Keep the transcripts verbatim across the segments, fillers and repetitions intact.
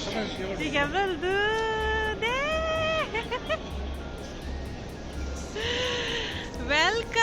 Big applause, dude. Welcome.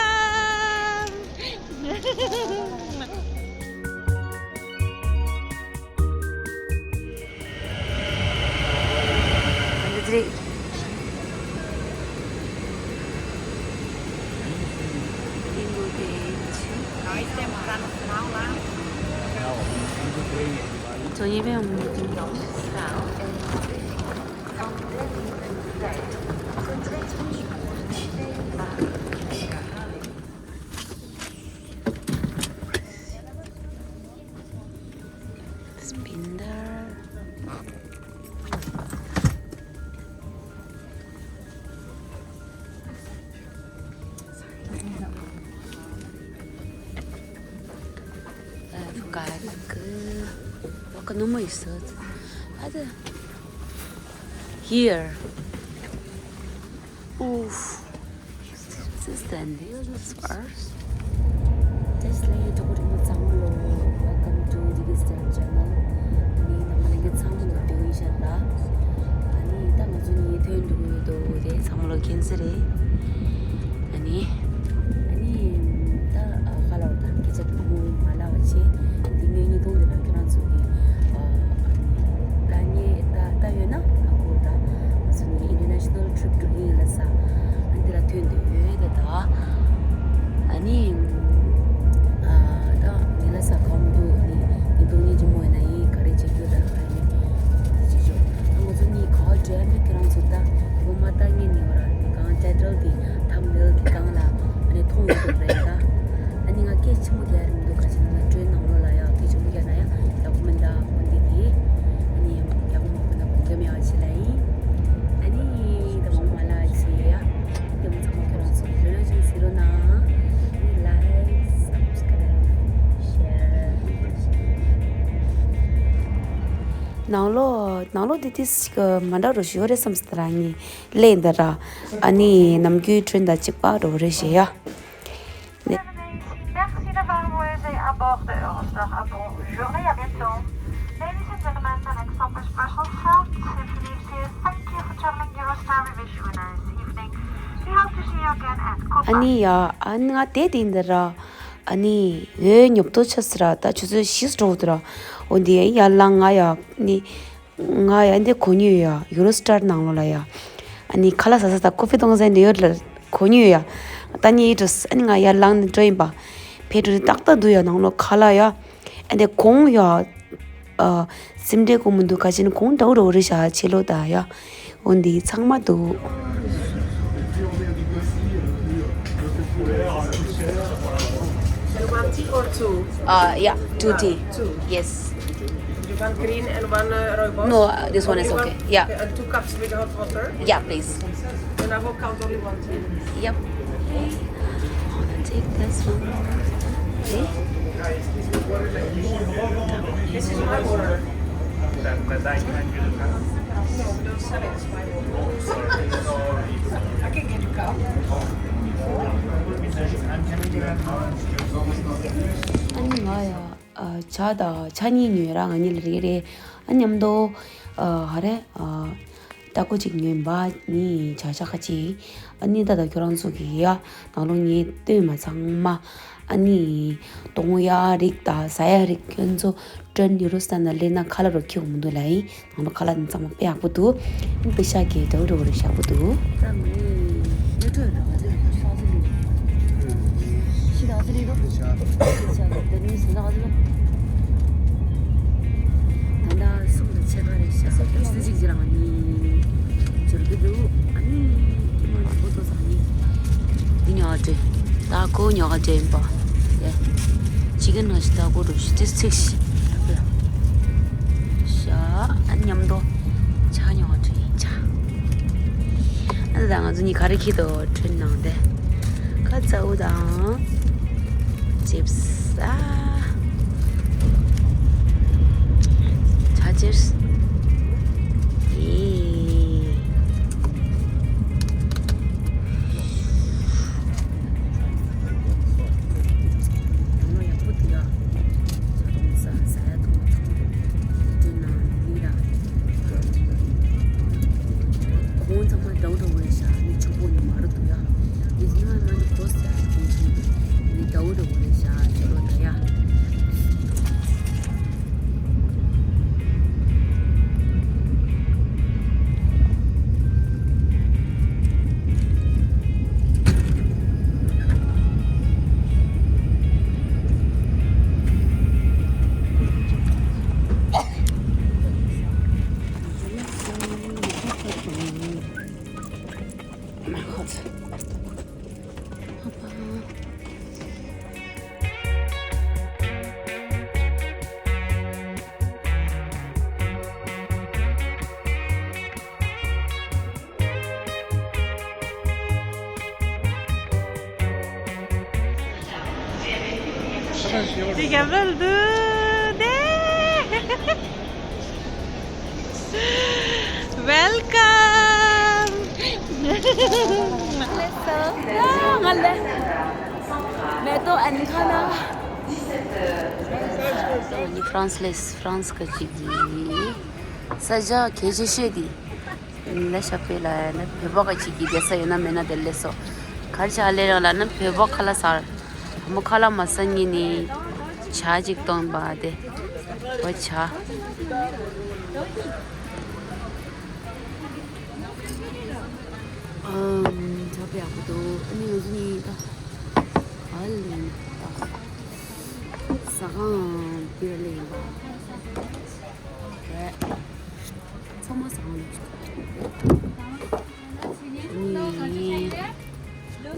Spindle. Э, в как, э, как оно моё. А да. Here. Oof. This is the end of this verse. Just like you talk about some, welcome to the Western channel. ནི་ནང་མ་ལ་ཚང་མ་ལ་འདོད་ཡིན་ཤག་ལ། ཨ་ནི་ད་ང་ཚོ་ནི་ཐོན་འགྲོ་གི་ཡོད་དོ། དེ་ཚང་མ་ལ་མཁྱེན་གསལ་རེད། ཨ་ནི། ཨ་ནི་ད་ཁ་ལོ་དང་སྐད་ཆ་དུ་མ་ལ་བ་ཆེ། འདི་ངའི་ཉིས་སྟོང་འདི་ལ་ཁྱོད་རང་ཚོ་གི་ད་ངས་ད་ད་ཡོད་ན་ཨ་ཁུ་ད་ང་ཚོ་ནི་International trip འགྲོ་གི་ཡིན་ལ་ས། ཨ་འདི་ལ་ཐོན་འདོད་ཡོད་ད་ད། ཨ་ནི། ཨ་ད་ངེད་ལ་ས་གང་འདུག་ཨ་ནི་ངས་འདུག་ཉིན་གཅིག་མོ་ཡིན་ན་ཡིན་ག་རེ་བྱེད་རྒྱུ་ད་ཨ་ནི་ཅི་ཅོ། ཨ་ང་ཚོ་གཉིས་ག་བ་འགྲོ་ཡ་མེད་ཁྱེད་རང་ཚོ་ད་སྒོ་མ་ད་ངས་ནི་བ་ར་ནི་གང་ཊའི་ཊལ་དེ་ཐམ་ནེལ་དེ་གང་ལ་ཨ་ནི་མཐོང་ཡོད་པ་རེད་ད། ཨ་ནི་ང་སྐད་ཆེན་པོ་རྒྱག་ཡ་རེད་མི་འདུག་ག་ཅི་ན་ང་ཊྲེན་ནང་ལོགས་ལ་ཡ་སྐད་ཆེན་པོ་རྒྱག་ན་ཡ་ཡག་པོ་མིན་ད་འོན་ཏེ་དེ་ཨ་ནི་ཡག་པོ་མ་གོ་ན་གོ་ག་མེད་ཨ་ཆེ་ལ་ཡིན། ཨ་ནི་ད་མ་མ་ལ་ཆེ་ཡ། དེ་མོ་ཚང་མ་ཁྱེད་རང་ཚོ་རེ་རེ་བཞིན་གཟིགས་རོགས་གནང་། ལའིཀ་སབ་སི་ཀ་རའིབ་ཤེར། ནང་ལོགས་ནང་ལོགས་འདི་ཏིས་ཅིག་མ་འདྲ་རུ་ཞུ་རེད་བསམ་སྟེ་རང་ཉིད་ལས་འདི་ར། ཨ་ནི་ནམ་རྒྱུན་ཊྲེན་དང་གཅིག་པ་འགྲོ་རེད་ཞེས་ཡ། Merci d'avoir voyagé à bord de Eurostar. Ah, bonne journée, à bientôt. Ladies and gentlemen, the next stop is Brussels South. If you leave here, thank you for traveling Eurostar. We wish you a nice evening. We hope to see you again at Copa. ཨ་ནི་ཡ། ཨ་ནི་ང་དེ་དེ་འདི་ར། ཨ་ནི་འོས་ཉོབ་ཏོ་ཆ་སི་ར་ད་ཆུ་ཚོད་བཞི་འགྲོ་འདི་ར། འོ་འདི་ཡ་ཡར་ལངས་ང་ཡ་ནི། ང་ཡ་འདི་གོ་ཉོས་ཡ་ཡུ་རོ་སི་ཊར་ནང་ལོགས་ལ་ཡ། ཨ་ནི་ཁ་ལག་ཟ་ས་དང་ཀོ་ཕི་འཐུང་ས་འདི་ཡོད་ལ་གོ་ཉོས་ཡ། ད་ནི་ཡིད་འགྲོ་ཨ་ནི་ང་ཡར་ལངས་ནས་འགྲོ་ཡིན་པ། ཕེབས་འགྲོ་ནི་ཏག་ཏག་འདུག་ཡ་ནང་ལོགས་ཁ་ལག་ཡ། ཨ་འདི་གོང་ཡ། ཨ་སིམ་འདྲེ་གོ་མི་འདུག་ག་ཅི་ནི་གོང་འདྲ་བོ་འདྲ་བོ་རེད་ཤག་ཕྱི་ལོགས་ད་ཡ། འོ་འདི་ཚང་མ་འདུག You want tea or two? Uh, yeah, two tea. Two. Yes. You want green and one uh, rooibos? No, uh, this one is okay. Yeah. Okay, and two cups with hot water? Yeah, please. And I will count only one tea. Yep. Okay. I'll take this one. Okay. This is my water. No, we don't sell it. It's my water. I can get you cup. ཨ་ནི་ང་ཡ་ཨ་ཇ་དང་ཇ་གཉིས་ཉོས་ར། ང་གཉིས་ལ་རེ་རེ། ཨ་མཉམ་དུ་ཨ་ཧ་རེ་ཨ་ཏ་ཀོ་གཅིག་ཉོས་པ་ནི་ཇ་ཇ་ཁ་ཅིག་ཨ་ནི་ད་ལྟ་ཁྱོད་རང་ཚོ་གི་ཡ་ནང་ལོགས་ངས་སྟོན་མ་ཚང་མ། ཨ་ནི་གཏོང་ཡ་རིགས་དང་ཟ་ཡ་རིགས་ཁྱོད་ཚོ་ཊྲེན་ཡུ་རོ་སི་ཊར་ནང་སླེབས་ན་ཁ་ལག་རོ་ཁྱེར་དགོས་མི་འདུག་ལ་ཡིན། ནང་ལོགས་ཁ་ལག་ནི་ཚང་མ་དཔེ་ཡག་པོ་འདུག་ཨ་ནི་པེ་ཤ་གི་འདྲ་བོ་འདྲ་བོ་རེ་ཡག་པོ་འདུག་ད་ལྟ་གསུམ་དུ་ཕྱེད་ཀ་རེད་ཤག་སུ་ཞིག་ཅི་རང་ནི་འབྱོར་གི་འདུག་ཨ་ནི་ཀྱི་མ་འདི་པོ་ཏོ་ས་ནི་འདི་ཉོ་བ་འདྲེ། ད་ཀོ་ཉོ་བ་འདྲེ་ཡིན་པ། ཡེ། ཅི་གི་ནང་ཞིག་ད་ཀོ་འགྲོ་ཞིག་ཏི་ཚིག་ཤག་ཨ་ནི་མཉམ་དུ་ཇ་ཉོ་བ་འདྲེ་ཡིན་ཇ། ཨ་ད་ང་ཚོ་གཉིས་ག་རེ་ཁྱེར་འདུག་ཊྲེན་ནང་དེ། ཁ་ཚ་བོ་དང་། ཅིབས། ཨ། ཇ་ཅིབས། ཨེ། ཡང་ན་ཡག་པོ་དེ་ལ། ཇ་དང་ཟ་ཟ་ཡ་དང་ཚང་མ་དེ་ནང་ནི་ལ། ཅི་རྒྱབ་རལ་འདུག་དེ། Welcome. ང་ལ་མེ་ཏོག་ཨན་ཁ་ན། ཧྥ་རན་སི་ལས་ཧྥ་རན་སི་ག་ཅིག་གི་ས་ཆ་གལ་ཆེ་ཤོས་དེ། ལ་ཤ་པེ་ལ་ཡ་ན་བོད་པ་ག་ཅིག་གི་བསྡད་ས་ཡོད་ན་མེད་ན་དེ་ལས་སོ། གར་ཆ་ལེ་རང་ལ་ན་བོད་པ་ཁ་ལག་ཟ། དང་པོ་ཁ་ལག་མ་ཟ་ཉིན་ནི་ཇ་ཅིག་བཏོན་པ་དེ། བ་ཇ། ཨམ་ཇ་པེ་ཡག་པོ་འདུག་ཨ་ནི་ང་ཚོ་གཉིས་ད་ག་ལེན་ད། ཟ་ཁང་འདིར་ལེན་པ། རེད། ཚང་མ་བཟང་ལ།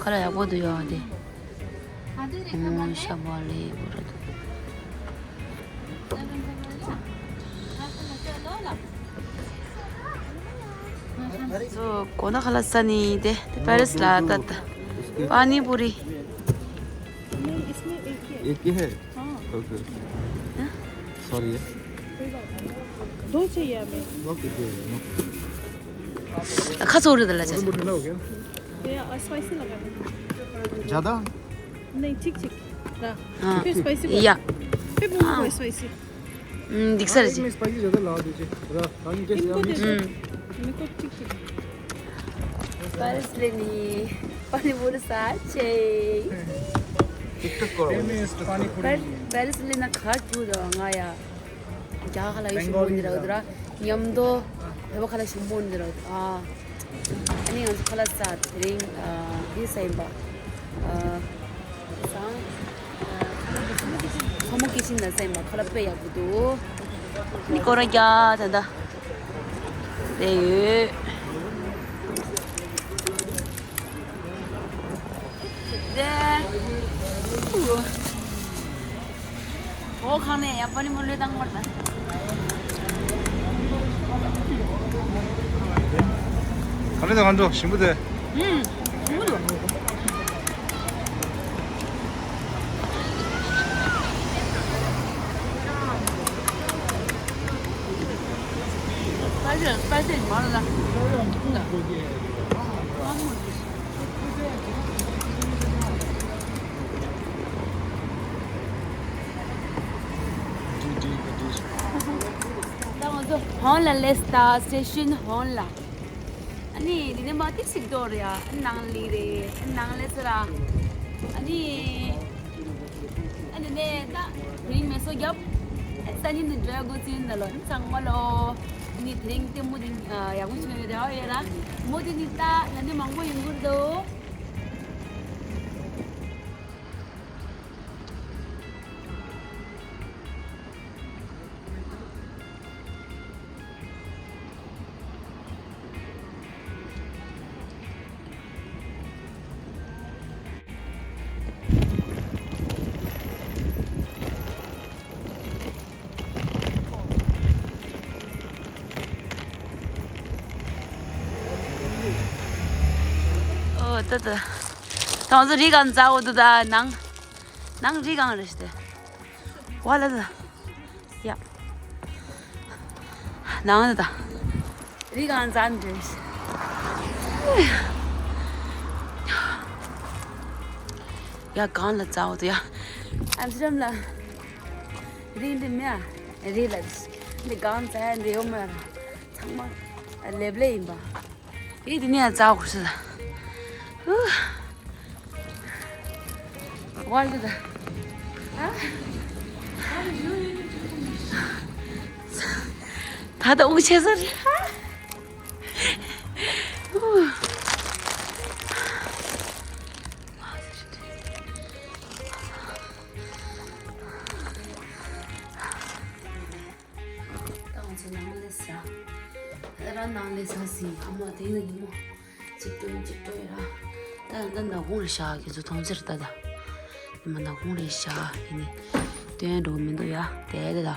ཁ་ལག་ཡག་པོ་འདུག་ཡོད་དེ། ཨོ་ཤ་བ་ལེ་འོ་ར་འདུག་ཚོ་གོ་ན་ཁ་ལག་ཟ་ནི་དེ་དེ་པེ་རི་སི་ལ་ད་ད། पानी पूरी। एक ही है। Okay. Sorry है। दो चाहिए हमें। ओके, दो, no problem. ཁ་ཚོར་རེད་ལ་ཅེ། थोड़ा मोटा ना हो गया। भैया, और स्पाइसी लगा दो। ज़्यादा? नहीं, ठीक ठीक। हाँ। हाँ। फिर स्पाइसी बोल। या। फिर बोलो हाँ। स्पाइसी। हम्म, दिख सर जी। इसमें स्पाइसी ज़्यादा ला दीजिए। थोड़ा हल्के से इनको दे दो। हम्म। मेरे को ठीक ठीक। बस लेनी। पानी पूरी साचे। टिकटॉक करो। पानी पूरी। बस लेना खा क्यों दो, हाँ यार। རྒྱ་གར་ལ་ཡོད་ཤུགས་པོ་འདི་ར་འོ་དེ་ར་མཉམ་དུ་བོད་པ་ཁ་ལག་ཤུགས་པོ་འདི་ར་འོ་དེ་ར། ཨ་ནི་ང་ཚོ་ཁ་ལག་ཟ་དེ་རིང་ཨ་འདི་ཟ་ཡིན་པ། ཨ་སང་ཨ་ཁ་མོ་ཀི་ཆེན་ལ་ཟ་ཡིན་པ། ཁ་ལག་དཔེ་ཡག་པོ་འདུག་ཨ་ནི་སྐོར་ར་རྒྱག་ད་ད་དེ་ཡོད། དེ། འོ་ཁང་ནས་ཡང་པ་ནི་མོ་ལོས་བཏང་བར་ད། ག་ལེ་དང་ང་འགྲོ་ཞིམ་པོ་དེ། ཨུམ། ཞིམ་པོ་འདུག་སྤའི་སི་སི་མང་ལ། ཧོན་ལ་སླེབས་ད། སི་ཊེ་ཤན་ཧོན་ལ། ཨ་ནི་འདི་ནས་མ་ཏིག་ཞིག་འགྲོ་རེད་ཡ། ཨ་ནང་ལི་རེད། ཨ་ནང་ལེ་ས་ར། ཨ་ནི་ཨ་ནི་ནས་ད་རིང་མེ་སོ་རྒྱབ། ཨ་ནི་སང་ཉིན་ནས་འགྲོ་ཡ་གོ་ཚིན་ད་ལོ། ཨ་ནི་ཚང་མ་ལོ། ཨ་ནི་དེ་རིང་དེ་མོ་དེ་ཡག་པོ་བྱུང་ཡོད་རེད་ཨ་ཡོད་ར། མོ་དེ་ནི་ད་ད་ནི་མང་པོ་ཡིན་གྱི་འདུག་ཨོ་ད་ད། ད་ང་ཚོ་རི་སྒང་འཛེགས་འོ་འདུག་ད་ནང་། ནང་རི་སྒང་རེད་ཤག་དེ། ཝ་ལ་ལ། ཡ། ནང་ལ་ད། རི་སྒང་འཛེགས་འདྲ། ཡ་སྒང་ལ་འཛེགས་འོ་འདུག་ཡ། ཨམ་སི་ཊར་ཌམ་ལ། རི་འདི་མེད་ཨ། རི་ལ། འདི་སྒང་འཛེགས་འདི་ཡོད་མ་ར། ཚང་མ་ལེབ་ལེ་ཡིན་པ། ཨེ་དེ་ནས་ཡང་རྩ་བ་ཁུར་སོང་། ཝལ་ད། ད་ད་དབུགས་ཆད་ས་རེད། ད་ང་ཚོ་ནང་ལ་ཟ། ད་ར་ནང་ལ་ཟ་ཟིན་ཨ་མ་དེ་ཡིན་མོ། གཅིག་སྤྲོད་གཅིག་སྤྲོད་ཡ་ར། ད་ད་ནག་ཁུང་རེ་བཞག་ཁྱེད་ཚོ་མཐོང་ཚེ་ར་ད་ད། ཡིན་མ་ནག་ཁུང་རེ་བཞག་ཡིན་ནི། སྟོན་འགྲོ་མི་འདུག་ཡ་དེ་ད་ད།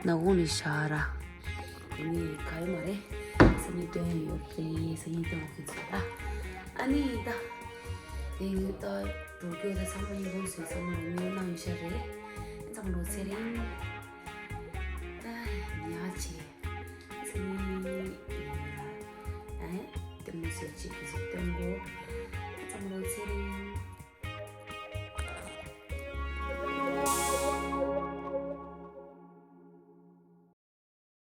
ནག་ཁུང་རེ་བཞག་ར། ཡིན་ནི་ག་ཡོད་མ་རེད། སང་ཉིན་སྟོན་ཡོད་རེད། སང་ཉིན་སྟོན་ཁྱེད་ཚོ་ད། ཨ་ནི་ད། དེ་ད་འགྲོ་རྒྱུ་ད་ཚང་མ་ཉིན་གུང་སོང་ཚང་མ་རུ་མྱོང་གནང་ཡོད་ཤག་རེད། ཚང་མ་ལོ་ཚེ་རིང་། ད་ཉག་ཆེ། ཚེ་རིང་། ཨ་ལྟད་མོ་ཟེར་ཅིག་གི་ཟིག་སྟོན་གོ། ཚང་མ་ལོ་ཚེ་རིང་